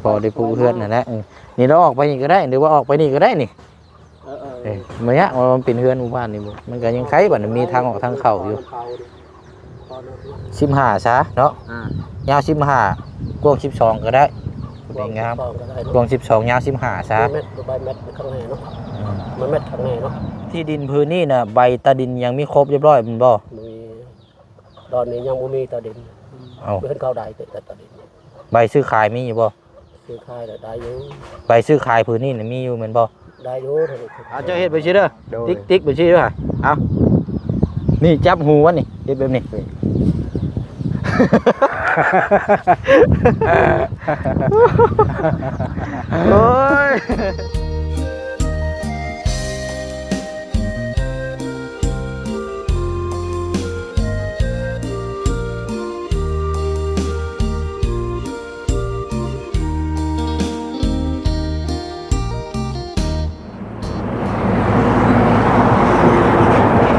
ພໍໄດ້ປູເຮືອນຫັ້ນແຫຼະ. ເອີ ນີ້ລາວອອກໄປນີ້ກໍໄດ້ ຫຼືວ່າອອກໄປນີ້ກໍໄດ້ນີ້. ເອີ ເອີ ເອີ ບໍ່ຍາກ ວ່າມັນເປັນເຮືອນໝູ່ບ້ານນີ້ ມັນກໍຍັງໄຄບັດ ມີທາງອອກທາງເຂົ້າຢູ່. ສິບຫ້າຊະເນາະ. ອ່າ ຍາວສິບຫ້າ ກວ້າງສິບສອງກໍໄດ້ ຜູ້ໃດງາມ. ກວ້າງສິບສອງ ຍາວສິບຫ້າຊະ. ແມັດ ໃບແມັດຂ້າງໃນເນາະ. ອືມ ມັນແມັດຂ້າງໃນເນາະ. ທີ່ດິນພື້ນນີ້ນະ ໃບຕາດິນຍັງມີຄົບຮຽບຮ້ອຍແມ່ນບໍ່? ບໍ່ມີ ດອນນີ້ຍັງບໍ່ມີຕາດິນ. ເອົ້າ ເພິ່ນເຂົ້າໄດ້ແຕ່ຕາດິນ. ໃບຊື້ຂາຍມີຢູ່ບໍ່? ຊື້ຂາຍໄດ້ຢູ່. ໃບຊື້ຂາຍພື້ນນີ້ນະມີຢູ່ແມ່ນບໍ່? ໄດ້ຢູ່. ເອົາ ເຈົ້າເຮັດໄປຊີ້ເດີ. ໂດຍ ຕິກໆ ໄປຊີ້ເດີ. ເອົາ ນີ້ຈັບຫູມັນນີ້ ເຮັດແບບນີ້. ໂອ້ຍ.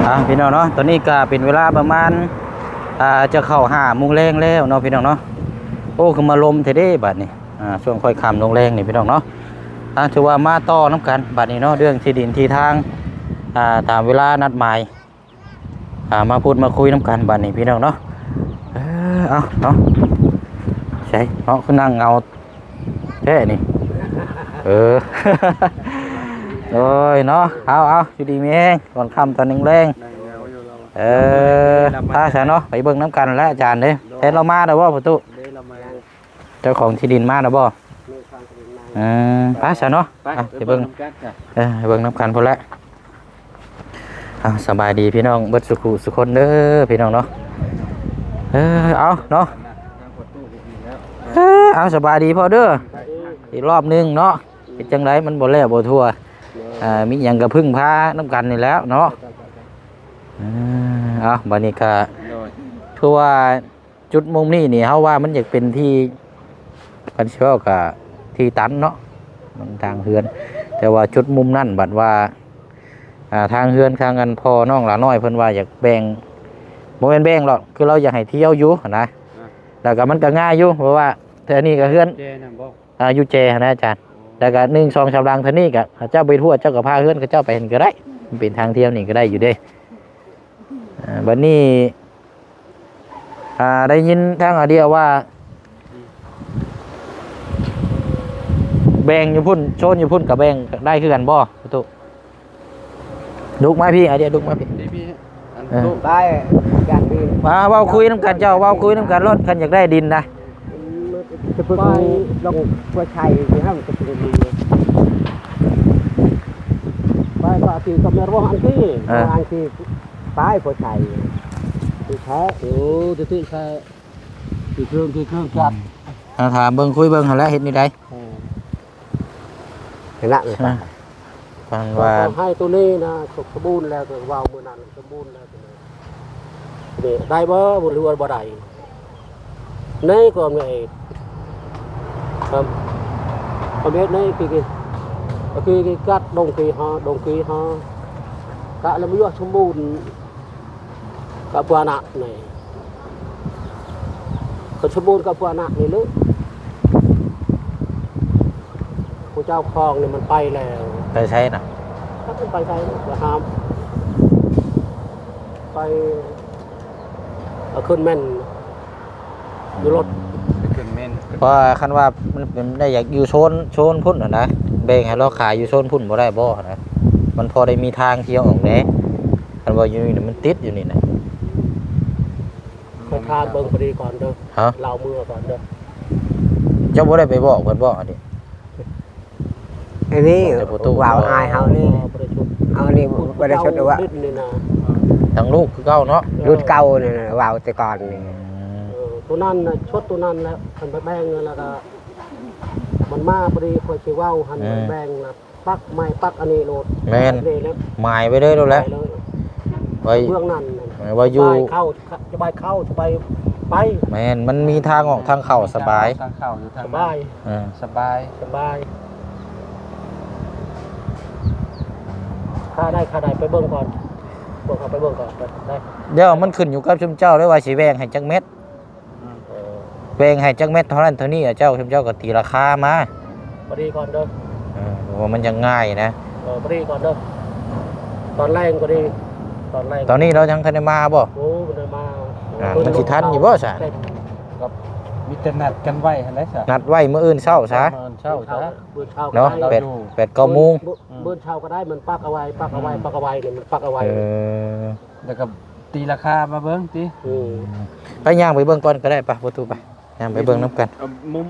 ອ່າ ພີ່ນ້ອງເນາະ ຕອນນີ້ກະເປັນເວລາປະມານ ອ່າ ຈະເຂົ້າຫ້າໂມງແລງແລ້ວເນາະ ພີ່ນ້ອງເນາະ. ໂອ້ ຄືມາລົມແທ້ເດ້ບາດນີ້. ອ່າ ຊ່ວງຄ່ອຍຄ່ຳລົງແລງນີ້ພີ່ນ້ອງເນາະ. ອ່າ ຖືວ່າມາຕໍ່ນຳກັນບາດນີ້ເນາະ ເລື່ອງທີ່ດິນທີ່ທາງ ອ່າ ຕາມເວລານັດໝາຍ. ອ່າ ມາພູດມາຄຸຍນຳກັນບາດນີ້ພີ່ນ້ອງເນາະ. ເອີ ເອົາເນາະ ໃສເນາະ ຄືນັ່ງເຫງົາແທ້ນີ້. ເອີ ໂອ້ຍເນາະ ເອົາໆ ຢູ່ດີມີແຮງ ກ່ອນຄ່ຳຕອນແລງ. ເອີ ໄປຊະເນາະ ໄປເບິ່ງນຳກັນແຫຼະອາຈານເດ້. ແທ້ລາວມາແລ້ວບໍ່ປະຕູ? ເຈົ້າຂອງທີ່ດິນມາແລ້ວບໍ່? ເອີ ໄປຊະເນາະ ໄປ ອ່ະ ໄປເບິ່ງ ໄປເບິ່ງນຳກັນ ເອີ ໄປເບິ່ງນຳກັນພຸ້ນແຫຼະ. ອ່າ ສະບາຍດີພີ່ນ້ອງເບິດສູ່ຜູ້ສູ່ຄົນເດີພີ່ນ້ອງເນາະ. ເອີ ເອົາເນາະ ເອີ ເອົາ ສະບາຍດີພໍ່ເດີ ອີກລອບໜຶ່ງເນາະ. ເຮັດຈັ່ງໃດມັນບໍ່ແລ້ວບໍ່ທົ່ວ ອ່າ ມີຫຍັງກໍເພິ່ງພານຳກັນນີ້ແຫຼະເນາະ. ເອີ ເອົາ ບາດນີ້ກໍ ໂດຍ ຄືວ່າ ຈຸດມຸມນີ້ນີ້ ເຮົາວ່າມັນຢາກເປັນທີ່ ຄັນຊິເວົ້າກະທີ່ຕັນເນາະ ມັນທາງເຮືອນ. ແຕ່ວ່າຈຸດມຸມນັ້ນບັດວ່າ ອ່າ ທາງເຮືອນ ທາງອັນພໍ່ນ້ອງຫຼ້ານ້ອຍເພິ່ນວ່າຢາກແບ່ງ ບໍ່ແມ່ນແບ່ງດອກ ຄືລາວຢາກໃຫ້ທ່ຽວຢູ່ຫັ້ນນະ. ອ່າ ແລ້ວກະມັນກະງ່າຍຢູ່ ເພາະວ່າແຖວນີ້ກະເຮືອນ ແຈນັ້ນບໍ່? ອ່າ ຢູ່ແຈຫັ້ນນະອາຈານ. ແລ້ວກະໜຶ່ງ ສອງ ສາມຫຼັງເທົ່ານີ້ກະ ເຂົາເຈົ້າໄປທົ່ວ ເຈົ້າກະພາເຮືອນເຂົາເຈົ້າໄປຫັ້ນກະໄດ້ ເປັນທາງທ່ຽວນີ້ກະໄດ້ຢູ່ເດ້. ອ່າ ບັດນີ້ ອ່າ ໄດ້ຍິນທາງອາເດຍວ່າ ແບ່ງຢູ່ພຸ້ນ ໂຊນຢູ່ພຸ້ນກະແບ່ງໄດ້ຄືກັນບໍ່ປະຕູ? ລຸກມາພີ້ ອາເດຍ ລຸກມາພີ້ ໄປຢ່າງອື່ນ ມາເວົ້າຄຸຍນຳກັນ ເຈົ້າເວົ້າຄຸຍນຳກັນໂລດ ຄັນຢາກໄດ້ດິນນະ. ໄປລົງຫົວໄຊຊິເຮົາຈະເປັນດີ ໄປກໍທີ່ກຳເນີດວ່າອັນທີ່ ເອີ ອັນທີ່ ປາຍໂພໄຊ ຄືແທ້ ໂອ້ ຕິດໆ ແທ້ ຄືເຄື່ອງ ຄືເຄື່ອງຈັກ ອືມ ຫາຖາມເບິ່ງ ຄຸຍເບິ່ງຫັ້ນແຫຼະ ເຮັດແນວໃດ ເອີ ຫັ້ນລະ ເອີ ຄັນວ່າ ໃຫ້ໂຕນີ້ນະ ສົມບູນແລ້ວ ກໍເວົ້າມື້ນັ້ນ ສົມບູນແລ້ວ ໂຕນີ້ ໄດ້ບໍ່ ຫຼືວ່າບໍ່ໄດ້? ໃນກໍແມ່ນ ຄຳ ຄຳເຮັດໃນຄື ຄື ຄືກັດດົງຄືຮາ ດົງຄືຮາ ກະລະບໍ່ຢາກສົມບູນ ກະປານະໃນ ກະສົມບູນກະປານະນີ້ເລີຍ ຜູ້ເຈົ້າຂອງນີ້ມັນໄປແລ້ວ ໄປໃສນະ? ຈັກມັນໄປໃສ ໄປຫາ ໄປ ເອົາຂຶ້ນແມ່ນ ຢູ່ລົດ ໄປຂຶ້ນແມ່ນ ເພາະວ່າຄັນວ່າມັນເປັນໄດ້ຢາກຢູ່ໂຊນ ໂຊນພຸ້ນຫັ້ນນະ ແບ່ງໃຫ້ລາວຂາຍຢູ່ໂຊນພຸ້ນບໍ່ໄດ້ບໍ່ຫັ້ນນະ ມັນພໍໄດ້ມີທາງທ່ຽວອອກແດ່ ຄັນວ່າຢູ່ນີ້ມັນຕິດຢູ່ນີ້ນະ ຂ້ອຍຖາມເບິ່ງພໍດີກ່ອນເດີ ຮະ? ລາວເມືອກ່ອນເດີ ເຈົ້າບໍ່ໄດ້ໄປບອກເພິ່ນບໍ່ອັນນີ້? ອັນນີ້ ບອກແຕ່ປະຕູ ເວົ້າ ບໍ່ ອ້າຍເຮົານີ້ ບໍ່ໄດ້ຊຸດ ເຮົານີ້ບໍ່ໄດ້ຊຸດວ່າ ທາງລູກຄືເກົ່າເນາະ ເອີ ລຸດເກົ່ານີ້ນະ ເວົ້າແຕ່ກ່ອນນີ້ ອືມ ເອີ ໂຕນັ້ນນະ ຊຸດໂຕນັ້ນແຫຼະ ຄັນໄປແບ່ງແລ້ວກະ ມັນມາພໍດີ ຂ້ອຍຊິເວົ້າຫັ້ນ ອືມ ແບ່ງລະ ປັກໄມ້ປັກອັນນີ້ໂລດ ແມ່ນ ນີ້ແຫຼະ ໝາຍໄວ້ເລີຍໂລດແຫຼະ ໝາຍເລີຍ ໄວ້ ເບື້ອງນັ້ນ ເອີ ໄວ້ຢູ່ ສະບາຍເຂົ້າ ສະບາຍເຂົ້າ ສະບາຍໄປ ແມ່ນ ມັນມີທາງອອກທາງເຂົ້າສະບາຍ ທາງເຂົ້າຢູ່ທາງ ສະບາຍ ເອີ ສະບາຍ ສະບາຍ ຄ່າໄດ້ ຄ່າໄດ້ ໄປເບິ່ງກ່ອນ ພວກເຮົາໄປເບິ່ງກ່ອນ ໄດ້ ດຽວມັນຂຶ້ນຢູ່ກັບຊຸມເຈົ້າເລີຍວ່າຊິແບ່ງໃຫ້ຈັກແມັດ ອືມ ເອີ ແບ່ງໃຫ້ຈັກແມັດເທົ່ານັ້ນເທົ່ານີ້ ເຈົ້າ ເຈົ້າກໍຕີລາຄາມາ ພໍດີກ່ອນເດີ ເອີ ວ່າມັນຈະງ່າຍນະ ເອີ ພໍດີກ່ອນເດີ ຕອນແລງກໍດີ ຕອນແລງ ຕອນນີ້ລາວຍັງທັນໄດ້ມາບໍ່? ໂອ້ ບໍ່ໄດ້ມາ ອ່າ ມັນຊິທັນຢູ່ບໍ່ຊະ? ກໍມີແຕ່ນັດກັນໄວ້ຫັ້ນແຫຼະຊະ ນັດໄວ້ມື້ອື່ນເຊົ້າຊະ ມື້ອື່ນເຊົ້າຊະ ມື້ເຊົ້າ ເນາະ ແປດ ແປດເກົ້າໂມງ ມື້ ອືມ ມື້ເຊົ້າກໍໄດ້ ມັນປັກເອົາໄວ້ ປັກເອົາໄວ້ ອືມ ປັກເອົາໄວ້ນີ້ ມັນປັກເອົາໄວ້ ເອີ ແລ້ວກໍຕີລາຄາມາເບິ່ງຕິ ອືມ ໄປຍ່າງໄປເບິ່ງກ່ອນກໍໄດ້ ໄປ ປະຕູ ໄປ ຍ່າງໄປເບິ່ງນຳກັນ ເອີ ມຸມ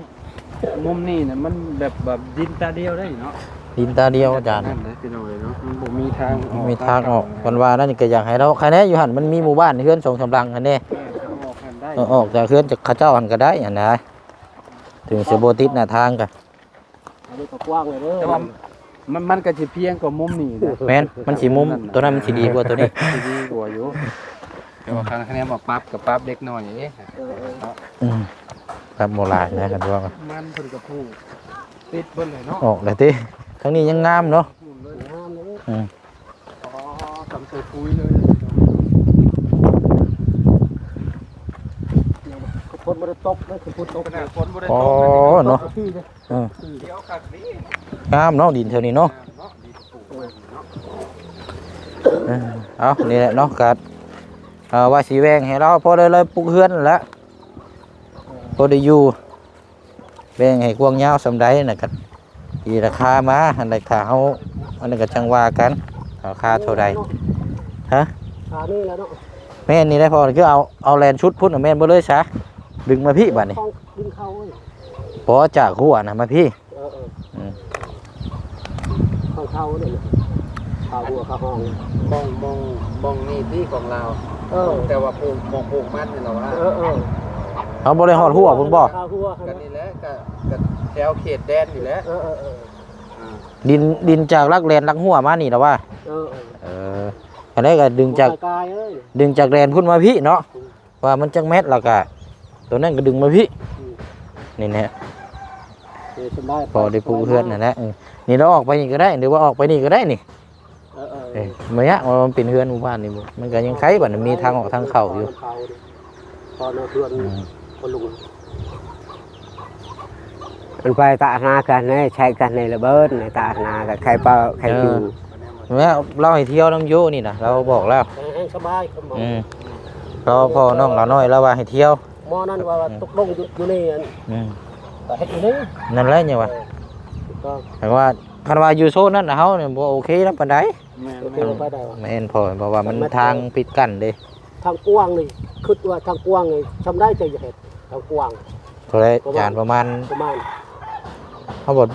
ມຸມນີ້ນະ ມັນແບບ ແບບດິນຕາດຽວໄດ໋ເນາະ ດິນຕາດຽວ ອາຈານ ນັ້ນນະ ພີ່ນ້ອງເອີຍເນາະ ມັນບໍ່ມີທາງອອກ ບໍ່ມີທາງອອກ ທາງເຂົ້າ ເພິ່ນວ່ານັ້ນກໍຢາກໃຫ້ລາວ ໃຄແນ່ຢູ່ຫັ້ນ ມັນມີໝູ່ບ້ານເຮືອນສອງສາມຫຼັງຫັ້ນເດ້ ເອີ ທາງອອກຫັ້ນໄດ້ ເອີ ອອກຈາກເຮືອນຈາກເຂົາເຈົ້າຫັ້ນກໍໄດ້ຫັ້ນນະ ເຖິງຊິບໍ່ຕິດໜ້າທາງກໍ ອັນນີ້ກໍກວ້າງເລີຍເດີ ແຕ່ວ່າມັນ ມັນກໍຊິພຽງກວ່າມຸມນີ້ນະ ແມ່ນ ມັນຊິມຸມ ໂຕນັ້ນມັນຊິດີກວ່າໂຕນີ້ ຊິດີກວ່າຢູ່ ແຕ່ວ່າຄັນ ຄັນແນມວ່າປັບກໍປັບເລັກນ້ອຍເດ້ ເອີ ເອີ ເນາະ ອືມ ປັບບໍ່ຫຼາຍນະ ຄັນວ່າ ມັນເພິ່ນກໍປູກຕິດເບິດເລີຍເນາະ ອອກແລ້ວຕິ ທາງນີ້ຍັງງາມເນາະ ງາມເລີຍ ອືມ ອໍ ຕຳໃສ່ປຸ໋ຍເລີຍ ຝົນບໍ່ໄດ້ຕົກເດີ ຝົນຕົກ ຂະໜາດຝົນບໍ່ໄດ້ຕົກ ອໍ ເນາະ ຕກທີ່ເດີ ເອີ ຂຽວຄັກນີ້ ງາມເນາະ ດິນແຖວນີ້ເນາະ ງາມເນາະ ດິນປູກເນາະ ເອີ ເອົາ ນີ້ແຫຼະເນາະ ກະ ເອີ ວ່າຊິແບ່ງໃຫ້ລາວ ພໍໄດ້ລາວປຸກເຮືອນຫັ້ນແຫຼະ ພໍໄດ້ຢູ່ ແບ່ງໃຫ້ກວ້າງຍາວສ່ຳໃດນະ ກະຕີລາຄາມາ ອັນໃດຖ້າເຮົາ ອັນນັ້ນກະຈັ່ງວ່າກັນ ລາຄາເທົ່າໃດ ຮະ ຂານີ້ແຫຼະເນາະ ແມ່ນນີ້ແຫຼະ ພໍຄືເອົາ ເອົາແລນຊຸດພຸ້ນ ແມ່ນເບິດເລີຍຊະ ດຶງມາພີ້ບາດນີ້ ຂອງດິນເຂົາເວີຍ ພໍຈາກຫົວນະມາພີ້ ເອີ ເອີ ອືມ ຂອງເຂົານີ້ແຫຼະ ຄາຫົວຄາຫ້ອງ ໝ່ອງ ໝ່ອງ ໝ່ອງນີ້ຕິຂອງລາວ ເອີ ແຕ່ວ່າປູກ ໝ່ອງປູກມັນນີ້ລະວ່າ ເອີ ເອີ ເຮົາບໍ່ໄດ້ຮອດຫົວພຸ້ນບໍ່? ຄາຫົວ ກໍນີ້ແຫຼະ ກໍ ກໍແຖວເຂດແດນນີ້ແຫຼະ ເອີ ເອີ ເອີ ອ່າ ດິນ ດິນຈາກຫຼັກແລນຫຼັກຫົວມານີ້ລະວ່າ ເອີ ເອີ ເອີ ອັນໃດກໍດຶງຈາກ ດຶງຈາກແລນພຸ້ນມາພີ້ເນາະ ອືມ ວ່າມັນຈັກແມັດ ແລ້ວກະໂຕນັ້ນກໍດຶງມາພີ້ ອືມ ນີ້ແຫຼະ ເອີ ສະບາຍ ພໍໄດ້ປູກເຮືອນນັ້ນແຫຼະ ເອີ ນີ້ລາວອອກໄປນີ້ກໍໄດ້ ຫຼືວ່າອອກໄປນີ້ກໍໄດ້ນີ້ ເອີ ເອີ ເອີ ບໍ່ຍາກ ວ່າມັນເປັນເຮືອນໝູ່ບ້ານນີ້ ມັນກໍຍັງໄຄ ບັດນີ້ມີທາງອອກທາງເຂົ້າຢູ່ ເຂົ້າ ເຂົ້າໃນເຮືອນ ອືມ ພໍ່ລຸງ ມັນໄປຕາດໜ້າກັນໃນ ໃຊ້ກັນໃນລະເບີດ ໃນຕາດໜ້າກັນ ໃຄເປົ່າ ໃຄຢູ່ ແມ່ນ ລາວໃຫ້ທ່ຽວນຳຢູ່ນີ້ນະ ລາວບອກແລ້ວ ແຮງສະບາຍ ອືມ ລາວພໍ່ນ້ອງລາວນ້ອຍລາວວ່າໃຫ້ທ່ຽວ ໝໍນັ້ນວ່າ ອືມ ຕົກລົງຢູ່ ຢູ່ໃນອັນ ອືມ ກໍເຮັດຢູ່ນີ້ ນັ້ນແຫຼະຫຍັງວ່າ ເອີ ຖືກຕ້ອງ ແຕ່ວ່າຄັນວ່າຢູ່ໂຊນນັ້ນນະ ເຮົານີ້ບໍ່ໂອເຄນຳປານໃດ ແມ່ນ ແມ່ນ ບໍ່ໄດ້ວ່າ ແມ່ນ ເພາະ ເພາະວ່າມັນ ມັນ ທາງປິດກັ້ນເດ້ ທາງກວ້າງນີ້ ຄິດວ່າທາງກວ້າງນີ້ ຊ່ຳໃດຈະເຮັດ ທາງກວ້າງ ເທົ່າໃດ ເພາະວ່າ ອາຈານ ປະມານ ປະມານ ເຮົາບໍ່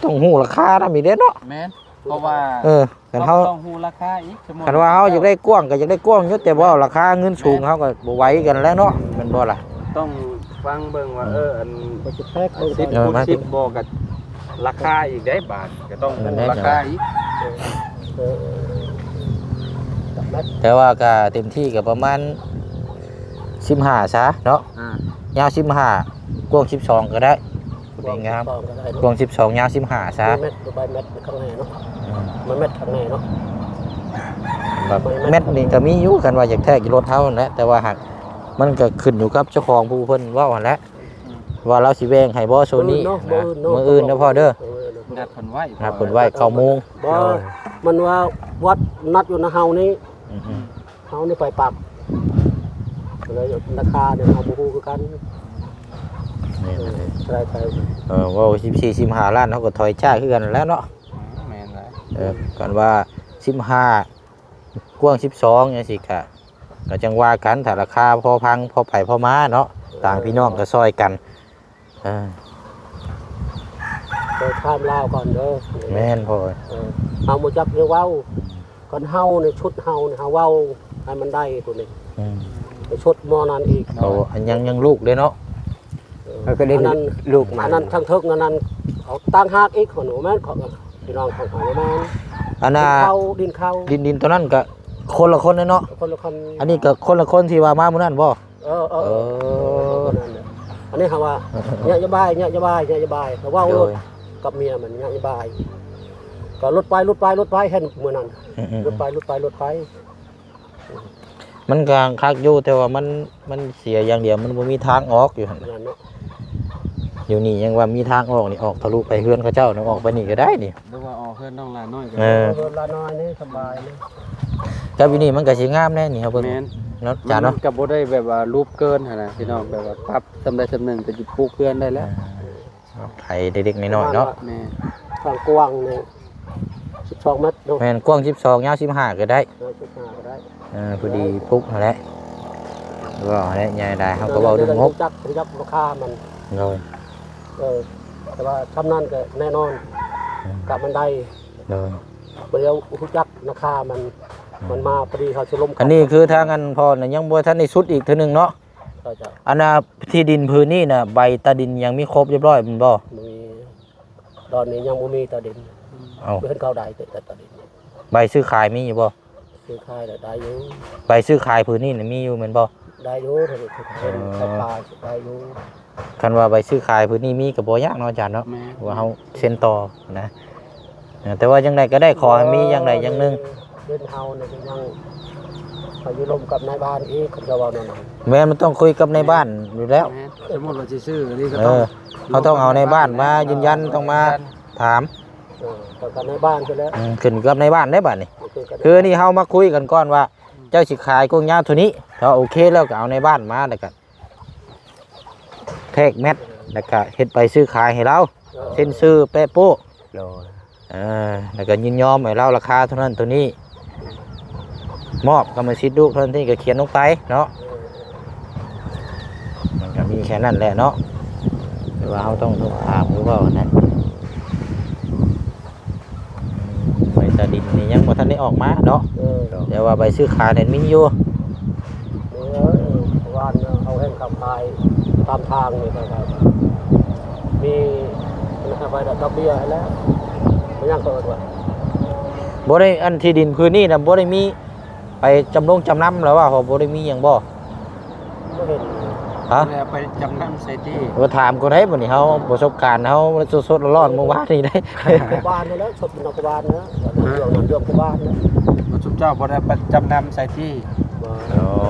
ຕ້ອງຮູ້ລາຄານຳອີກເດ້ເນາະ ແມ່ນ ເພາະວ່າ ເອີ ຄັນເຮົາ ເຮົາຕ້ອງຮູ້ລາຄາອີກ ສົມມຸດ ຄັນວ່າເຮົາຢາກໄດ້ກວ້າງກໍຢາກໄດ້ກວ້າງຢູ່ ແຕ່ວ່າລາຄາເງິນສູງ ແມ່ນ ເຮົາກໍບໍ່ໄຫວກັນແລ້ວເນາະ ແມ່ນບໍ່ລະ? ຕ້ອງຟັງເບິ່ງວ່າ ເອີ ອັນ ກໍຊິແຕກເບິ່ງ ສິບ ເອີ ຄູນສິບບໍ່ ກໍລາຄາອີກເດ້ ບາດກໍຕ້ອງ ເອີ ຮູ້ລາຄາອີກ ເອີ ເອີ ແຕ່ວ່າກໍເຕັມທີ່ກໍປະມານສິບຫ້າຊະເນາະ ອ່າ ຍາວສິບຫ້າ ກວ້າງສິບສອງກໍໄດ້. ຜູ້ໃດງາມ ກວ້າງສິບສອງ ຍາວສິບຫ້າຊະ ແມັດ ແມັດຂ້າງໃນເນາະ ອືມ ມັນແມັດຂ້າງໃນເນາະ ແບບແມັດນີ້ກໍມີຢູ່ ຄັນວ່າຢາກແທກຢູ່ລົດເຮົາຫັ້ນແຫຼະ ແຕ່ວ່າຫາກມັນກໍຂຶ້ນຢູ່ກັບເຈົ້າຂອງຜູ້ເພິ່ນເວົ້າຫັ້ນແຫຼະ ອືມ ວ່າລາວຊິແບ່ງໃຫ້ບໍ່ໂຊນີ້ ມື້ອື່ນເນາະ ນະ ມື້ອື່ນເນາະ ມື້ອື່ນເນາະພໍ່ເດີ ນັດເພິ່ນໄວ້ ນັດເພິ່ນໄວ້ເກົ້າໂມງ ບໍ່ ມັນວ່າວັດນັດຢູ່ນະເຮົານີ້ ອືມ ເຮົານີ້ໄປປັກ ກໍເລີຍລາຄານີ້ເຮົາບໍ່ຮູ້ຄືກັນ ແມ່ນ ເອີ ເທົ່າໃດ ເອີ ເວົ້າສິບສີ່ ສິບຫ້າລ້ານ ເຮົາກໍຖອຍຈ້າຄືກັນແລ້ວເນາະ ແມ່ນແຫຼະ ເອີ ຄັນວ່າສິບຫ້າ ກວ້າງສິບສອງ ຈັ່ງຊີ້ກະ ກໍຈັ່ງວ່າກັນ ຖ້າລາຄາພໍຟັງ ພໍໄປພໍມາເນາະ ຕ່າງພີ່ນ້ອງກໍຊ່ອຍກັນ ເອີ ໄປຖາມລາວກ່ອນເດີ ແມ່ນພໍ່ ເອີ ເຮົາບໍ່ຈັກແນວເວົ້າ ຄັນເຮົານີ້ ຊຸດເຮົານີ້ ເຮົາເວົ້າໃຫ້ມັນໄດ້ໂຕນີ້ ອືມ ໄປຊຸດໝໍນັ້ນອີກ ເອົາອັນຍັງ ຍັງລູກເດ້ເນາະ ເອີ ເຂົາກໍໄດ້ ອັນນັ້ນລູກມາ ອັນນັ້ນທາງເທິງ ອັນນັ້ນເອົາຕ່າງຫາກອີກ ຂອງໜູແມ່ນ ຂອງພີ່ນ້ອງຂອງເຮົາແມ່ນ ອັນນ່າ ດິນເຂົາ ດິນເຂົາ ດິນ ດິນໂຕນັ້ນກໍຄົນລະຄົນເດ້ເນາະ ຄົນລະຄົນ ອັນນີ້ກໍຄົນລະຄົນທີ່ວ່າມາມື້ນັ້ນບໍ່? ເອີ ເອີ ເອີ ເອີ ອັນນີ້ເຮົາວ່າ ນະໂຍບາຍ ນະໂຍບາຍ ນະໂຍບາຍ ເຮົາເວົ້າໂລດ ໂດຍ ກັບເມຍມັນ ນະໂຍບາຍ ກໍຫຼຸດໄປ ຫຼຸດໄປ ຫຼຸດໄປ ເຫັນມື້ນັ້ນ ອືມໆໆ ຫຼຸດໄປ ຫຼຸດໄປ ຫຼຸດໄປ ມັນກໍຄັກຢູ່ ແຕ່ວ່າມັນ ມັນເສຍຢ່າງດຽວ ມັນບໍ່ມີທາງອອກຢູ່ຫັ້ນ ນັ້ນເນາະ ຢູ່ນີ້ຍັງວ່າມີທາງອອກນີ້ ອອກທະລຸໄປເຮືອນເຂົາເຈົ້ານີ້ ອອກໄປນີ້ກໍໄດ້ນີ້ ຫຼືວ່າອອກເຮືອນນ້ອງຫຼານ້ອຍກໍ ເອີ ໄດ້ ເຮືອນຫຼານ້ອຍນີ້ສະບາຍນີ້ ກັບຢູ່ນີ້ມັນກໍຊິງາມແດ່ນີ້ ເຮົາເບິ່ງ ແມ່ນ ເນາະ ມັນ ຈານເນາະ ມັນກໍບໍ່ໄດ້ແບບວ່າຫຼຸບເກີນຫັ້ນນະພີ່ນ້ອງ ແບບວ່າປັບສ່ຳໃດສ່ຳໜຶ່ງກໍຊິປຸກເຮືອນໄດ້ແລ້ວ ອ່າ ເນາະ ໄຖເລັກໆນ້ອຍໆເນາະ ແມ່ນ ຄວາມກວ້າງນີ້ສິບສອງແມັດເນາະ ແມ່ນ ກວ້າງສິບສອງ ຍາວສິບຫ້າກໍໄດ້ ເອີ ສິບຫ້າກໍໄດ້ ເອີ ພໍດີປຸກຫັ້ນແຫຼະ ເວົ້າຫັ້ນແຫຼະ ໃຫຍ່ໄດ້ ເຮົາກໍເວົ້າເລື່ອງງົບ ຮູ້ຈັກ ຮູ້ຈັກລາຄາມັນ ໂດຍ ເອີ ແຕ່ວ່າຊ່ຳນັ້ນກໍແນ່ນອນ ອືມ ກະມັນໄດ້ ໂດຍ ບໍ່ໄດ້ຮູ້ຈັກລາຄາມັນ ອືມ ມັນມາພໍດີເຮົາຊິລົມກັນ ອັນນີ້ຄືທາງອັນພໍ່ນະຍັງບໍ່ທັນໄດ້ສຸດອີກເທື່ອໜຶ່ງເນາະ ເຈົ້າ ເຈົ້າ ອັນນ່າ ທີ່ດິນພື້ນນີ້ນະ ໃບຕາດິນຍັງມີຄົບຮຽບຮ້ອຍແມ່ນບໍ່? ບໍ່ມີ ດອນນີ້ຍັງບໍ່ມີຕາດິນ ເອົ້າ ບໍ່ເຫັນເຂົາໄດ້ແຕ່ຕາດິນ ໃບຊື້ຂາຍມີຢູ່ບໍ່? ຊື້ຂາຍໄດ້ຢູ່ ໃບຊື້ຂາຍພື້ນນີ້ນະມີຢູ່ແມ່ນບໍ່? ໄດ້ຢູ່ ເອີ ຂາຍປ່າໄດ້ຢູ່ ຄັນວ່າໃບຊື້ຂາຍພື້ນນີ້ມີກໍບໍ່ຍາກເນາະອາຈານເນາະ ແມ່ນ ວ່າເຮົາເຊັນຕໍ່ນະ ເອີ ແຕ່ວ່າຈັ່ງໃດກໍໄດ້ ຂໍໃຫ້ມີຢ່າງໃດຢ່າງໜຶ່ງ ເປັນເຮົານີ້ກໍຍັງໄປຢູ່ລົມກັບນາຍບ້ານອີກ ຄັນຈະເວົ້າແນວນັ້ນ ແມ່ນ ມັນຕ້ອງຄຸຍກັບນາຍບ້ານຢູ່ແລ້ວ ແມ່ນ ສົມມຸດວ່າຊິຊື້ອັນນີ້ກໍຕ້ອງ ເອີ ເຮົາຕ້ອງເອົານາຍບ້ານມາຢືນຢັນ ຕ້ອງມາຖາມ ເອີ ຕ້ອງການນາຍບ້ານພຸ້ນແຫຼະ ອືມ ຂຶ້ນກັບນາຍບ້ານເດ້ບາດນີ້ ຄືອັນນີ້ເຮົາມາຄຸຍກັນກ່ອນວ່າ ເຈົ້າຊິຂາຍກວ້າງຍາວເທົ່ານີ້ ຖ້າໂອເຄແລ້ວກໍເອົານາຍບ້ານມາ ແລ້ວກໍແທກແມັດ ແລ້ວກໍເຮັດໃບຊື້ຂາຍໃຫ້ລາວ ເອີ ເຊັນຊື່ແປະໂປ້ ໂດຍ ເອີ ແລ້ວກໍຍິນຍອມໃຫ້ລາວລາຄາເທົ່ານັ້ນເທົ່ານີ້ ມອບກຳມະສິດລູກເທົ່ານັ້ນເທົ່ານີ້ກໍຂຽນລົງໄປເນາະ ເອີ ມັນກໍມີແຄ່ນັ້ນແຫຼະເນາະ ແຕ່ວ່າເຮົາຕ້ອງ ຕ້ອງຖາມຄືເວົ້າຫັ້ນແຫຼະ ໃບຕາດິນນີ້ຍັງບໍ່ທັນໄດ້ອອກມາເນາະ ເອີ ແຕ່ວ່າໃບຊື້ຂາຍນັ້ນມີຢູ່ ເອີ ວານເຮົາເຫັນເຂົາຂາຍຕາມທາງນີ້ກໍມີໃບດອກເບ້ຍໃຫ້ແລ້ວ ບໍ່ຍັງກໍເອີ້ນວ່າ ບໍ່ໄດ້ ອັນທີ່ດິນພື້ນນີ້ນະ ບໍ່ໄດ້ມີ ໄປຈຳລົງຈຳນຳແລ້ວວ່າ ເຂົາບໍ່ໄດ້ມີຫຍັງບໍ່? ບໍ່ເຫັນ ຮະ? ບໍ່ໄດ້ເອົາໄປຈຳນຳໃສຕິ? ວ່າຖາມຄົນໃດບັດນີ້ ເຮົາປະສົບການເຮົາສົດໆຮ້ອນໆມື້ວານນີ້ໄດ໋ ບ້ານນີ້ແຫຼະ ສົດນອກບ້ານນະ ເລື່ອງນັ້ນເລື່ອງຂອງບ້ານນະ ວ່າຊຸມເຈົ້າບໍ່ໄດ້ໄປຈຳນຳໃສຕິ? ບໍ່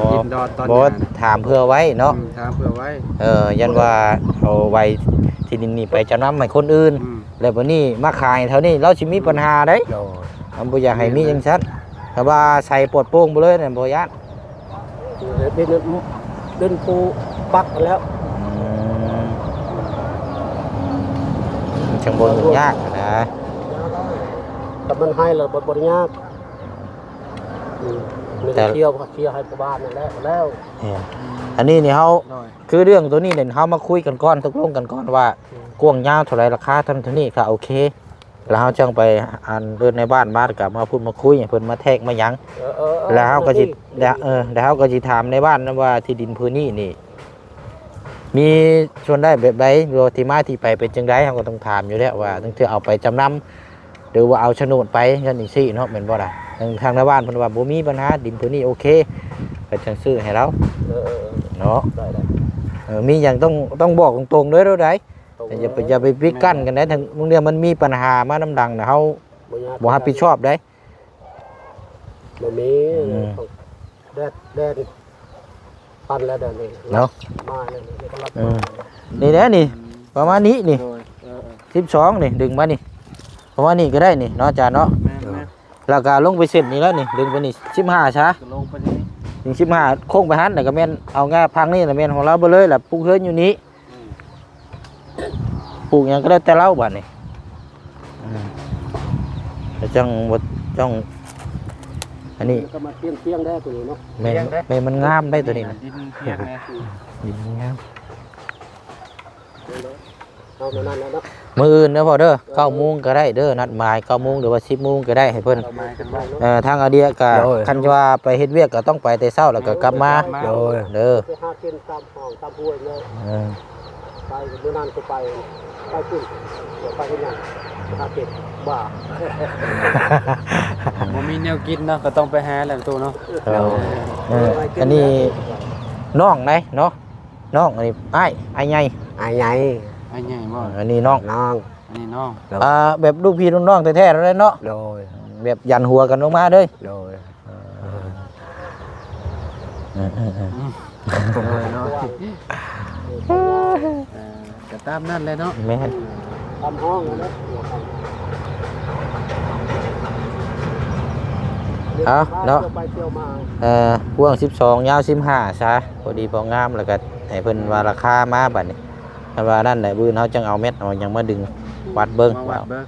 ອໍ ດິນດອນຕອນ ບໍ່ ນັ້ນ ຖາມເພື່ອໄວ້ເນາະ ອືມ ຖາມເພື່ອໄວ້ ເອີ ຢ້ານວ່າເອົາໄວ້ທີ່ດິນນີ້ໄປຈຳນຳໃຫ້ຄົນອື່ນ ອືມ ແລ້ວບັດນີ້ມາຂາຍແຖວນີ້ ລາວຊິມີ ອືມ ບັນຫາໄດ໋ ໂດຍ ເຮົາບໍ່ຢາກໃຫ້ມີຈັ່ງຊັ້ນ ແມ່ນ ຖ້າວ່າໃສ່ປອດໂປ່ງໄປເລີຍນັ້ນບໍ່ຢ້ານ ເປັນ ເປັນຜູ້ປັກແລ້ວ ອືມ ມັນຈັ່ງບໍ່ຫຍຸ້ງຍາກນະ ຖ້າມັນໃຫ້ແລ້ວບໍ່ ບໍ່ໄດ້ຍາກ ອືມ ມີແຕ່ ແຕ່ເຄຍ ເຄຍໃຫ້ຊາວບ້ານນັ້ນແຫຼະ ແລ້ວ ເອີ ອັນນີ້ນີ້ເຮົາ ໂດຍ ຄືເລື່ອງໂຕນີ້ນີ້ ເຮົາມາຄຸຍກັນກ່ອນ ຕົກລົງກັນກ່ອນວ່າ ອືມ ກວ້າງຍາວເທົ່າໃດ ລາຄາເທົ່ານັ້ນເທົ່ານີ້ ກໍໂອເຄ ແລ້ວເຮົາຈັ່ງໄປອັນເອີ້ນນາຍບ້ານມາ ແລ້ວກໍມາພຸດມາຄຸຍ ໃຫ້ເພິ່ນມາແທກມາຫຍັງ ເອີ ເອີ ເອີ ແລ້ວເຮົາກໍຊິ ແລ້ວ ເອີ ແລ້ວເຮົາກໍຊິຖາມນາຍບ້ານນຳວ່າ ທີ່ດິນພື້ນນີ້ນີ້ ມີສ່ວນໄດ້ແບບໃດ ຫຼືວ່າທີ່ມາທີ່ໄປເປັນຈັ່ງໃດ ເຮົາກໍຕ້ອງຖາມຢູ່ແລ້ວວ່າ ອືມ ຕັ້ງແຕ່ເອົາໄປຈຳນຳ ຫຼືວ່າເອົາໂສນດໄປ ຈັ່ງຊີ້ເນາະ ແມ່ນບໍ່ລະ? ທາງ ທາງນາຍບ້ານເພິ່ນວ່າບໍ່ມີບັນຫາ ດິນພື້ນນີ້ໂອເຄ ກໍຈັ່ງຊື້ໃຫ້ລາວ ເອີ ເນາະ ໄດ້ ໄດ້ ເອີ ມີຫຍັງຕ້ອງ ຕ້ອງບອກຕົງໆເດີ ເດີ ໄດ໋ ຢ່າໄປ ຢ່າໄປປິດກັ້ນກັນໄດ໋ ທາງບາງເທື່ອມັນມີບັນຫາມານຳຫຼັງນະ ເຮົາບໍ່ຮັບຜິດຊອບໄດ໋ ບໍ່ມີ ອືມ ແດດ ແດດປັ່ນແລ້ວດຽວນີ້ ເນາະ ມາແລ້ວນີ້ ກໍລັດ ອືມ ມາ ນີ້ແຫຼະນີ້ ປະມານນີ້ນີ້ ໂດຍ ເອີ ເອີ ສິບສອງນີ້ ດຶງມານີ້ ປະມານນີ້ກໍໄດ້ນີ້ເນາະ ອາຈານເນາະ ແມ່ນ ແມ່ນ ແລ້ວກໍລົງໄປເສັ້ນນີ້ແລ້ວນີ້ ດຶງໄປນີ້ ສິບຫ້າຊະ ກໍລົງໄປນີ້ ເສັ້ນສິບຫ້າ ໂຄ້ງໄປຫັ້ນ ແລ້ວກໍແມ່ນເອົາງ່າພັງນີ້ລະແມ່ນຂອງລາວເບິດເລີຍ ແລ້ວປຸກເຮືອນຢູ່ນີ້ ອືມ ປູກຫຍັງກໍແລ້ວແຕ່ລາວບາດນີ້ ອືມ ແລ້ວຈັ່ງບໍ່ ຈັ່ງ ອັນນີ້ ກໍມາຕຽງໆແດ່ຕົວນີ້ເນາະ ແມ່ນ ຕຽງເດ້ ແມ່ນມັນງາມໄດ໋ຕົວນີ້ນະ ດິນຕຽງແດ່ ດິນມັນງາມ ເອົາແນວນັ້ນແຫຼະເນາະ ມື້ອື່ນເດີພໍ່ເດີ ເກົ້າໂມງກໍໄດ້ເດີ ນັດໝາຍເກົ້າໂມງ ຫຼືວ່າສິບໂມງກໍໄດ້ ໃຫ້ເພິ່ນ ນັດໝາຍກັນໄວ້ເນາະ ເອີ ທາງອາເດຍກໍ ໂດຍ ຄັນວ່າໄປເຮັດວຽກກໍຕ້ອງໄປແຕ່ເຊົ້າ ແລ້ວກໍກັບມາ ໂດຍ ເດີ ໄປຫາກິນຕາມຫ້ອງຕາມຫ້ວຍເນາະ ເອີ ໄປມື້ນັ້ນກໍໄປ ໄປພຸ້ນ ໄປເຮັດຫຍັງ? ໄປຫາເກັບບ້າ ບໍ່ມີແນວກິນເນາະ ກໍຕ້ອງໄປຫາແຫຼະຕູ້ເນາະ ເອີ ເອີ ອັນນີ້ນ້ອງໃດ໋ເນາະ ນ້ອງ ອັນນີ້ອ້າຍ ອ້າຍໃຫຍ່ ອ້າຍໃຫຍ່ ອ້າຍໃຫຍ່ບໍ່? ອັນນີ້ນ້ອງ ນ້ອງ ອັນນີ້ນ້ອງ ໂດຍ ອ່າ ແບບລູກພີ່ລູກນ້ອງແທ້ໆເລີຍເນາະ ໂດຍ ແບບຢັນຫົວກັນລົງມາເລີຍ ໂດຍ ເອີ ເອີ ເອີ ເອີ ເອີ ເອີ ເອີ ກໍ ຕາມນັ້ນແຫຼະເນາະ. ແມ່ນ ຕາມຫ້ອງນັ້ນແຫຼະ. ເອົາເນາະ ເອີ ກວ້າງສິບສອງ ຍາວສິບຫ້າຊະ ພໍດີພໍງາມ. ແລ້ວກໍໃຫ້ເພິ່ນວ່າລາຄາມາບັດນີ້ ຄັນວ່ານັ້ນແຫຼະ ມື້ອື່ນເຮົາຈັ່ງເອົາແມັດເອົາຫຍັງມາດຶງວັດເບິ່ງ ມາວັດເບິ່ງ.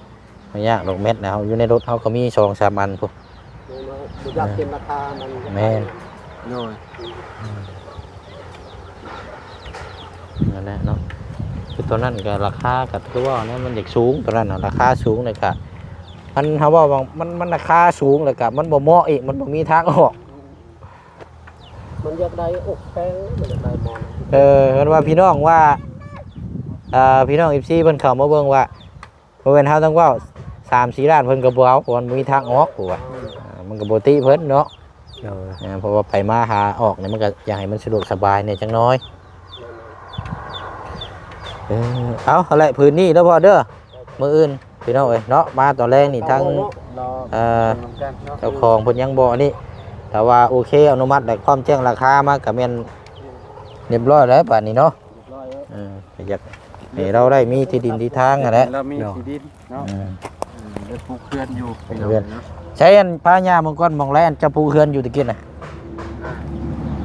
ບໍ່ຍາກດອກແມັດນະ ເຮົາຢູ່ໃນລົດເຮົາກໍມີສອງສາມອັນພຸ້ນ. ບໍ່ຢາກເປັນລາຄາມັນ. ແມ່ນ ໂດຍ ອືມ ນັ້ນແຫຼະເນາະ. ຄືຕົວນັ້ນກໍລາຄາກໍຄືວ່ານັ້ນ ມັນຢາກສູງ ຕົວນັ້ນນະ ລາຄາສູງ ແລ້ວກໍມັນ ເຮົາເວົ້າວ່າມັນ ມັນລາຄາສູງ ແລ້ວກໍມັນບໍ່ເໝາະອີກ ມັນບໍ່ມີທາງອອກ. ມັນຢາກໄດ້ອົກແປງ ມັນຢາກໄດ້ໝໍນ. ເອີ ເພິ່ນວ່າ ພີ່ນ້ອງວ່າ ເອີ ພີ່ນ້ອງເອັຟຊີເພິ່ນເຂົ້າມາເບິ່ງວ່າ ບໍ່ແມ່ນເຮົາຕ້ອງເວົ້າ ສາມສີ່ລ້ານ ເພິ່ນກໍບໍ່ເອົາ ເພາະມັນບໍ່ມີທາງອອກ ເພາະວ່າ ອືມ ອ່າ ມັນກໍບໍ່ຕິເພິ່ນເນາະ. ໂດຍ ເອີ ເພາະວ່າໄປມາຫາອອກນີ້ ມັນກໍຢາກໃຫ້ມັນສະດວກສະບາຍແດ່ຈັກໜ້ອຍ. ເອີ ເອົາ ຫັ້ນແຫຼະ ພື້ນນີ້ເດີພໍ່ເດີ ມື້ອື່ນ ພີ່ນ້ອງເອີຍເນາະ ມາຕອນແລງນີ້ ທາງ ເອີ ເຈົ້າຂອງເພິ່ນຍັງບໍ່ອັນນີ້ ແຕ່ວ່າໂອເຄ ອະນຸມັດ ແລະ ພ້ອມແຈ້ງລາຄາມາ ກໍແມ່ນຮຽບຮ້ອຍແລ້ວບາດນີ້ເນາະ. ເອີ ກໍຢາກໃຫ້ລາວໄດ້ມີທີ່ດິນທີ່ທາງຫັ້ນແຫຼະ ລາວມີທີ່ດິນເນາະ. ເອີ ເອີ ໄດ້ປູກເຮືອນຢູ່ ເຮືອນເນາະ. ໃຊ້ອັນພາຍ່າເບິ່ງກ່ອນ ໝ່ອງໃດອັນເຈົ້າປູກເຮືອນຢູ່ຕະກີ້ນະ?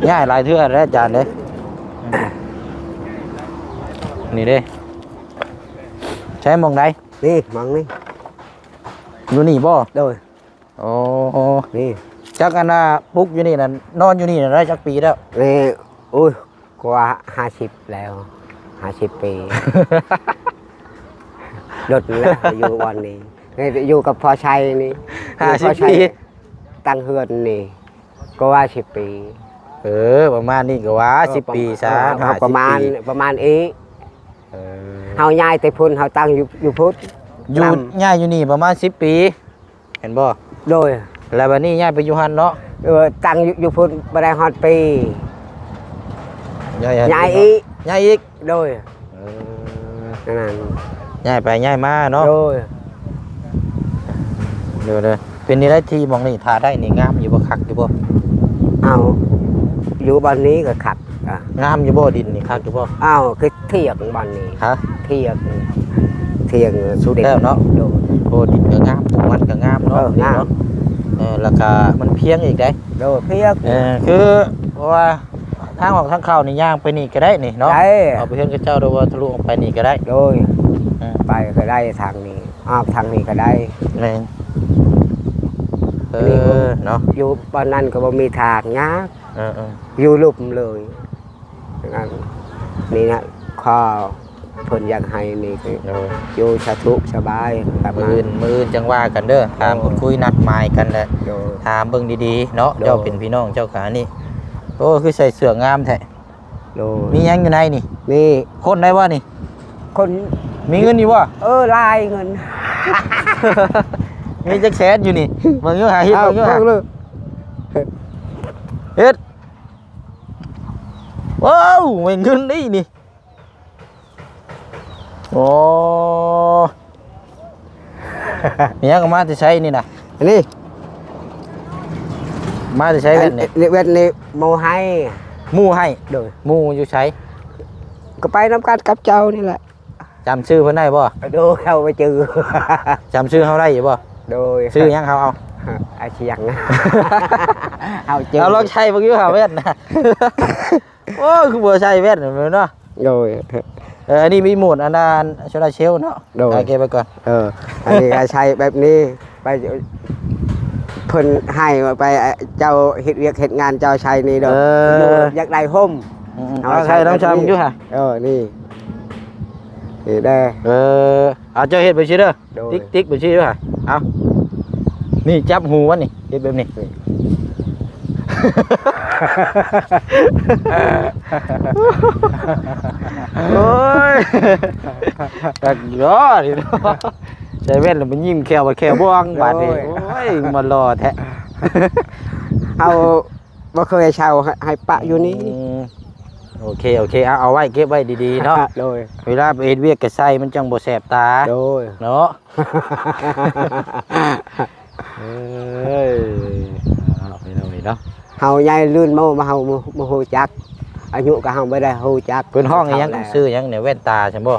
ຍ້າຍຫຼາຍເທື່ອແລ້ວອາຈານເດ້. ນີ້ເດ້ ໃຊ້ໝ່ອງໃດ? ນີ້ໝ່ອງນີ້ ຢູ່ນີ້ບໍ່? ໂດຍ. ໂອ້ ນີ້ ຈັກອັນນ່າ ປຸກຢູ່ນີ້ນະ ນອນຢູ່ນີ້ນະ ໄດ້ຈັກປີແລ້ວ? ນີ້ ໂອ້ຍ ກວ່າຫ້າສິບແລ້ວ ຫ້າສິບປີ ດົນແລ້ວ ຢູ່ບ່ອນນີ້ ນີ້ ຢູ່ກັບພໍ່ໄຊນີ້ ຫ້າສິບປີ ຕັ້ງເຮືອນນີ້ ກວ່າສິບປີ. ເອີ ປະມານນີ້ກໍວ່າ ເອີ ສິບປີຊະ ເອີ ປະມານ ຫ້າສິບປີ ປະມານອີກ. ເອີ ເຮົາຍ້າຍແຕ່ພຸ້ນ ເຮົາຕັ້ງຢູ່ ຢູ່ພຸ້ນ ຢູ່ ນຳ ຍ້າຍຢູ່ນີ້ປະມານສິບປີ. ແມ່ນບໍ່? ໂດຍ ແລ້ວບັດນີ້ຍ້າຍໄປຢູ່ຫັ້ນເນາະ? ເອີ ຕັ້ງຢູ່ ຢູ່ພຸ້ນບໍ່ໄດ້ຮອດປີ ຍ້າຍ ຍ້າຍອີກ ຍ້າຍອີກ. ໂດຍ ເອີ ນັ້ນ ຍ້າຍໄປຍ້າຍມາເນາະ. ໂດຍ ໂດຍ ໂດຍ ເປັນແນວໃດທີ່ໝ່ອງນີ້ ຖ້າໄດ້ນີ້ງາມຢູ່ບໍ່ ຄັກຢູ່ບໍ່? ເອົາ ຢູ່ບ່ອນນີ້ກໍຄັກ. ອ່ະ ງາມຢູ່ບໍ່? ດິນນີ້ຄັກຢູ່ບໍ່? ອ້າວ ຄືຖຽງບ້ານນີ້ ຮະ? ຖຽງ ຖຽງສຸດແລ້ວເນາະ. ໂດຍ ໂອ້ ດິນກໍງາມ ປູກມັນກໍງາມເນາະ. ເອີ ງາມ ເນາະ ເອີ ແລ້ວກໍມັນພຽງອີກເດ້. ໂດຍ ພຽງ ເອີ ຄືເພາະວ່າທາງອອກທາງເຂົ້ານີ້ ຍ່າງໄປນີ້ກໍໄດ້ນີ້ເນາະ. ໄດ້ ອອກໄປເຮືອນຂະເຈົ້າ ຫຼືວ່າທະລຸອອກໄປນີ້ກໍໄດ້. ໂດຍ ເອີ ໄປກໍໄດ້ທາງນີ້ ອອກທາງນີ້ກໍໄດ້. ແມ່ນ ເອີ ນີ້ ເນາະ ຢູ່ບ່ອນນັ້ນກໍບໍ່ມີທາງ ຍາກ. ເອີໆ ຢູ່ລຸ່ມເລີຍ. ອັນນີ້ນະ ຂໍເພິ່ນຢາກໃຫ້ນີ້ຄື ໂດຍ ຢູ່ສະທຸສະບາຍ. ມື້ອື່ນ ມື້ອື່ນຈັ່ງວ່າກັນເດີ ຖາມ ໂດຍ ພູດຄຸຍນັດໝາຍກັນແຫຼະ. ໂດຍ ຖາມເບິ່ງດີໆເນາະ. ໂດຍ ເຈົ້າເປັນພີ່ນ້ອງເຈົ້າກະອັນນີ້. ໂອ້ ຄືໃສ່ເສື້ອງາມແທ້. ໂດຍ ມີຫຍັງຢູ່ໃນນີ້? ມີ ຄົນໄດ້ບໍ່ນີ້? ຄົນ ມີເງິນຢູ່ບໍ່? ເອີ ຫຼາຍເງິນ. ມີຈັກແສນຢູ່ນີ້? ເບິ່ງຢູ່ຫາ ເຮັດ ເອົາ ເບິ່ງຢູ່ຫາ ເບິ່ງເລີຍ ເຮັດ. ວ້າວ ແມ່ນເງິນນີ້ນີ້. ໂອ້ ມີຫຍັງເອົາມາແຕ່ໃສນີ້ນະ? ອັນນີ້ ມາແຕ່ໃສແວ່ນນີ້? ອັນນີ້ແວ່ນນີ້ໝູ່ໃຫ້. ໝູ່ໃຫ້? ໂດຍ. ໝູ່ຢູ່ໃສ? ກໍໄປນຳກັນກັບເຈົ້ານີ້ແຫຼະ. ຈຳຊື່ເພິ່ນໄດ້ບໍ່? ໂດຍ ເຮົາບໍ່ຈື່. ຈຳຊື່ເຮົາໄດ້ຢູ່ບໍ່? ໂດຍ. ຊື່ຫຍັງເຮົາເອົາ? ອາຊຽງ. ເຮົາຈື່ ເອົາລອງໃສ່ເບິ່ງຢູ່ຫາແວ່ນນະ. ໂອ້ຍ ຄືບໍ່ໃສ່ແວ່ນເນາະ. ໂດຍ. ເອີ ອັນນີ້ມີໂໝດອັນນັ້ນໂຊລາເຊວເນາະ. ໂດຍ. ເກັບໄວ້ກ່ອນ. ເອີ ອັນນີ້ກໍໃຊ້ແບບນີ້ ໄປ ເພິ່ນໃຫ້ໄປ ເຈົ້າເຮັດວຽກເຮັດງານເຈົ້າໃຊ້ນີ້ເດີ. ເອີ ຢາກໄດ້ຮົ່ມ. ອືມໆ ເອົາໃຊ້ ເອົາໃຊ້ ລອງໃຊ້ເບິ່ງຢູ່ຫາ. ເອີ ນີ້ ນີ້ເດີ. ເອີ ເອົາ ເຈົ້າເຮັດໄປຊີ້ເດີ. ໂດຍ. ຕິກໆ ໄປຊີ້ເດີຫາ. ເອົາ ນີ້ຈັບຫູມັນນີ້ ເຮັດແບບນີ້. ໂອ້ຍ ຕັກຢໍນີ້ເນາະ. ໃສ່ແວ່ນແລ້ວມັນຍິ້ມແຂ້ວວ່າແຂ້ວບວງບາດນີ້. ໂອ້ຍ ໂອ້ຍ ມາຫຼໍ່ແທ້. ເຮົາບໍ່ເຄີຍເຊົ່າ ໃຫ້ປະຢູ່ນີ້. ອືມ ໂອເຄ ໂອເຄ ເອົາ ເອົາໄວ້ ເກັບໄວ້ດີໆເນາະ. ໂດຍ. ເວລາໄປເຮັດວຽກກໍໃສ່ ມັນຈັ່ງບໍ່ແສບຕາ. ໂດຍ. ເນາະ. ເອີຍ ເອົາ ພີ່ນ້ອງນີ້ເນາະ ເຮົາໃຫຍ່ລື່ນມາ ເຮົາບໍ່ຮູ້ຈັກ ອາຍຸກໍເຮົາບໍ່ໄດ້ຮູ້ຈັກ. ເພິ່ນຮ້ອງອີ່ຫຍັງ? ເຖົ້າແລ້ວ. ຊື່ຫຍັງນີ້? ແວ່ນຕາຊັ້ນບໍ່?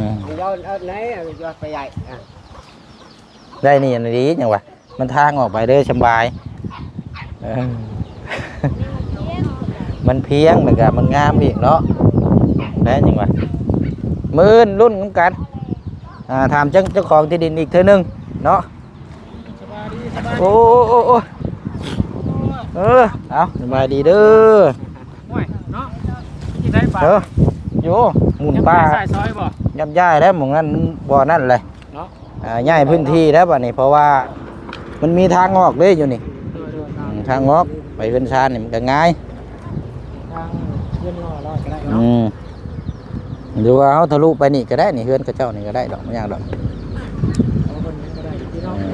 ມ ເອົາໄດ້ນີ້ອັນນີ້ຫຍັງວະ ມັນທາງອອກໄປເດີສະບາຍ ເອີ ມັນພຽງ ແລ້ວກະມັນງາມອີກເນາະ ແມ່ນຫຍັງວະ ມື້ອື່ນລຸ້ນນຳກັນ ອ່າ ຖາມເຈົ້າ ເຈົ້າຂອງທີ່ດິນອີກເທື່ອໜຶ່ງເນາະ ໂອ້ ໂອ້ ໂອ້ ເອີ ເອົາ ສະບາຍດີເດີ ໂອ້ຍ ເນາະ ທີ່ໄດ້ປາ ເອີ ໂຍ ໝູນປາ ຍ້ຳໃຫຍ່ຊາຍຊອຍບໍ່ ຢ້ຳໃຫຍ່ແລ້ວ ໝ່ອງນັ້ນ ບໍ່ນັ້ນແຫຼະ ເນາະ ອ່າ ຍ້າຍພື້ນທີ່ແລ້ວບັດນີ້ ເພາະວ່າມັນມີທາງອອກເດ້ຢູ່ນີ້ ໂດຍໆ ອືມ ທາງອອກໄປເຮືອນຊານນີ້ມັນກໍງ່າຍ ທາງເຮືອນຮອດກໍໄດ້ເນາະ ອືມ ຫຼືວ່າເຮົາທະລຸໄປນີ້ກໍໄດ້ນີ້ ເຮືອນເຂົາເຈົ້ານີ້ກໍໄດ້ດອກ ບໍ່ຍາກດອກ ເອີ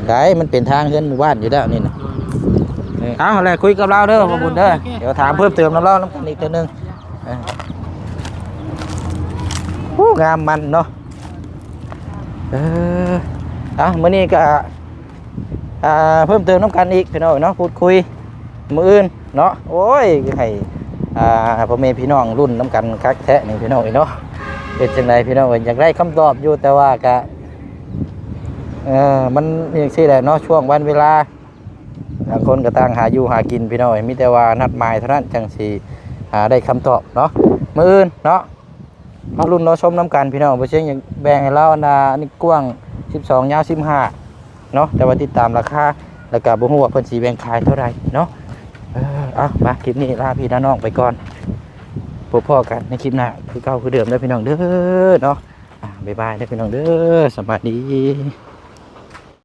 ໄດ້ ມັນເປັນທາງເຮືອນໝູ່ບ້ານຢູ່ແລ້ວນີ້ນະ ເອີ ເອົາແຫຼະ ຄຸຍກັບລາວເດີ ໂອເຄ ພໍ່ບຸນເດີ ໂອເຄ ດຽວຖາມເພີ່ມເຕີມນຳລາວນຳກັນອີກເທື່ອໜຶ່ງ ເອີ ໂອ້ ງາມມັນເນາະ ເອີ ເອົາ ມື້ນີ້ກໍ ອ່າ ເພີ່ມເຕີມນຳກັນອີກພີ່ນ້ອງເນາະ ພູດຄຸຍມື້ອື່ນເນາະ ໂອ້ຍ ໃຫ້ ອ່າ ພໍ່ແມ່ພີ່ນ້ອງລຸ້ນນຳກັນຄັກແທ້ນີ້ພີ່ນ້ອງເອີຍເນາະ ເຮັດຈັ່ງໃດພີ່ນ້ອງເອີຍ ຢາກໄດ້ຄຳຕອບຢູ່ ແຕ່ວ່າກະ ເອີ ມັນຈັ່ງຊີ້ແຫຼະເນາະ ຊ່ວງວັນເວລາ ຕ່າງຄົນກໍຕ່າງຫາຢູ່ຫາກິນພີ່ນ້ອງເອີຍ ມີແຕ່ວ່ານັດໝາຍເທົ່ານັ້ນຈັ່ງຊິ ອ່າ ໄດ້ຄຳຕອບເນາະ ມື້ອື່ນເນາະ ມາລຸ້ນລໍຊົມນຳກັນພີ່ນ້ອງ ບໍ່ຊຽງຢາກແບ່ງໃຫ້ລາວ ອັນນ່າ ອັນນີ້ກວ້າງສິບສອງ ຍາວສິບຫ້າເນາະ ແຕ່ວ່າຕິດຕາມລາຄາ ແລ້ວກໍບໍ່ຮູ້ວ່າເພິ່ນຊິແບ່ງຂາຍເທົ່າໃດເນາະ ເອີ ເອົາ ມາ ຄລິບນີ້ລາພີ່ລານ້ອງໄປກ່ອນ ພົບພໍ້ກັນໃນຄລິບໜ້າຄືເກົ່າຄືເດີມເດີພີ່ນ້ອງເດີເນາະ ອ່າ ບາຍບາຍເດີພີ່ນ້ອງເດີ ສະບາຍດີ.